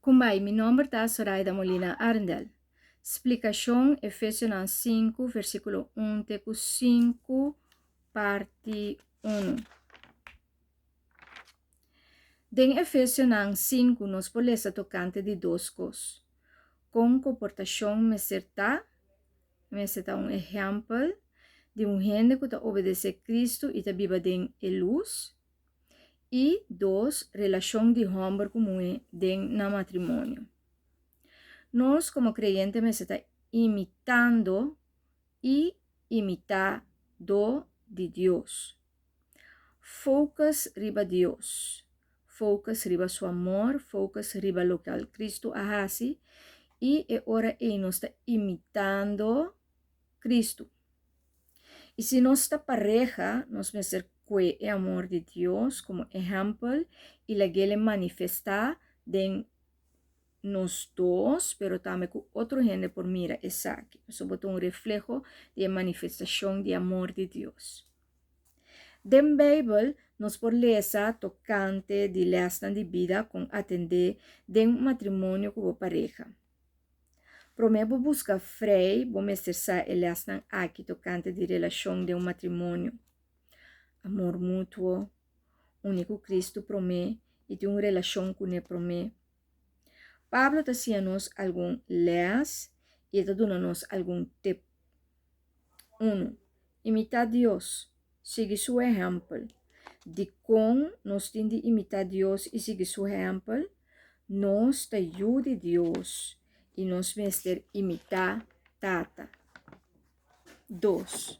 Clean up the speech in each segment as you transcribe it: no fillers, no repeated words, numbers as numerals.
Kumbai, mi nòmber ta Soraida Molina Arendel. Splikashon Efesionan 5, versíkulo 1 te ku 5, parti 1. Den Efesionan 5 nos por lesa tokante di dos kos. Kon komportashon mester ta? Mester ta un ehèmpel di un hende ku ta obedesé Kristu i ta biba den e lus. I dos, relashon di hòmber ku muhé den nan matrimonio. Nos komo kreyente mester ta imitando i imitadó di Dios. Focus riba Dios, focus riba Su amor, focus riba loke Kristu a hasi i e ora ei nos ta imitando Kristu. I si nos ta pareha, nos mester kue e amor di Dios komo ehèmpel i lag'el e manifestá den nos dos, pero tambe ku otro hende por mira esaki. Pasobra bo ta un refleho di e manifestashon di amor di Dios. Den Beibel nos por lesa tokante di lèsnan di bida kon atendé den matrimonio ku bo pareha. Promé bo buska frei, bo mester sa e lèsnan aki tokante di relashon den un matrimonio, amor mutuo, uni ku Kristu promé i tin un relashon kuné promé. Pablo ta siña nos algun lès i e ta duna nos algun tep. Unu, Imitá Dios, sigui su ehèmpel. Dikon nos tin di imitá Dios i sigui su ehèmpel? Nos ta yu di Dios i nos mester imitá Tata. Dos,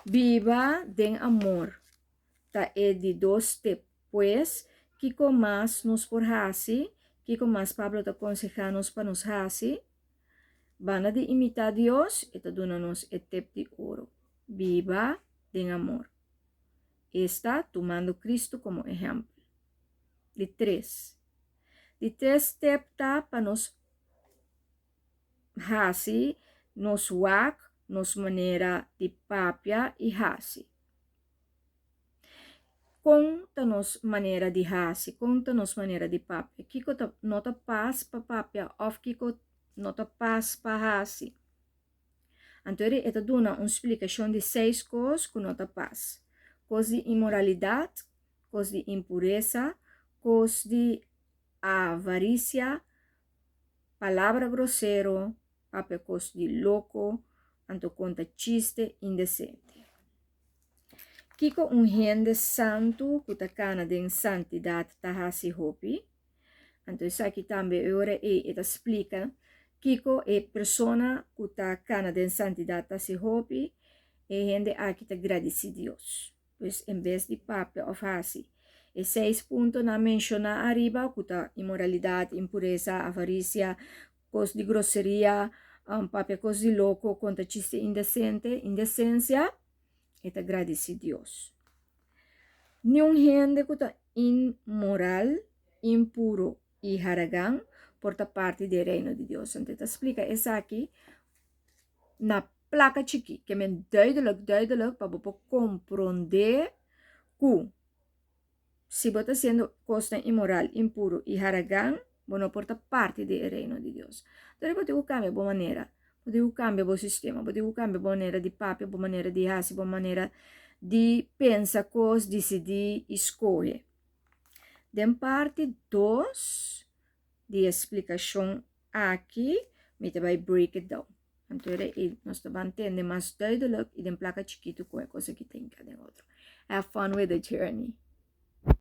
Biba den amor ta e di dos tep. Pues, kiko mas nos por hasi? Kiko mas Pablo ta konsehá nos pa nos hasi? Banda di imitá Dios, e ta duna nos e tep di oro, Biba den amor. Esta, tumando Kristu komo ehèmpel. Di tres. Di tres tep ta pa nos hasi nos wak, nos manera di papia i hasi. Kon ta nos manera di hasi? Kon ta nos manera di papia? Kiko ta no ta pas pa papia òf kiko no ta pas pa hasi? Anto e ta duna un splikashon di seis kos ku no ta pas, kos di inmoralidat, kos di impuresa, kos di avarisia, palabra grosero, papia kos di loko, anto konta chiste indesente. Kiko un hende santu ku ta kana den santidat ta hasi hopi? Anto esaki tambe e ora ei e ta splika kiko e persona ku ta kana den santidat ta hasi hopi, e hende aki ta gradisí Dios. Pues en bes di papia òf hasi e seis puntonan menshoná ariba ku ta inmoralidat, impuresa, avarisia, kos di groseria, papia kos di loko, konta chiste indesente, indesensia, e ta gradisí Dios. Niun hende ku ta inmoral, impuro i haragan por ta parti di e Reino di Dios. Anto e ta splika esaki na plaka chikí, ke men duidelijk, duidelijk pa bo por komprondé ku Si bo ta hasiendo kosnan inmoral, impuru i haragan, bo no por ta parti di e Reino di Dios. Entonces bo tin ku kambia bo manera, bo tin ku kambia bo sistema, bo tin ku kambia bo manera di papia, bo manera di hasi, bo manera di pensa kos, disidí i skohe. Den parti dos di e splikashon aki mi ta bai break it down. Anto era e nos ta ban tende mas duidelijk i den plaka chikitu kon e kos aki ta hinka den otro. Have fun with the journey.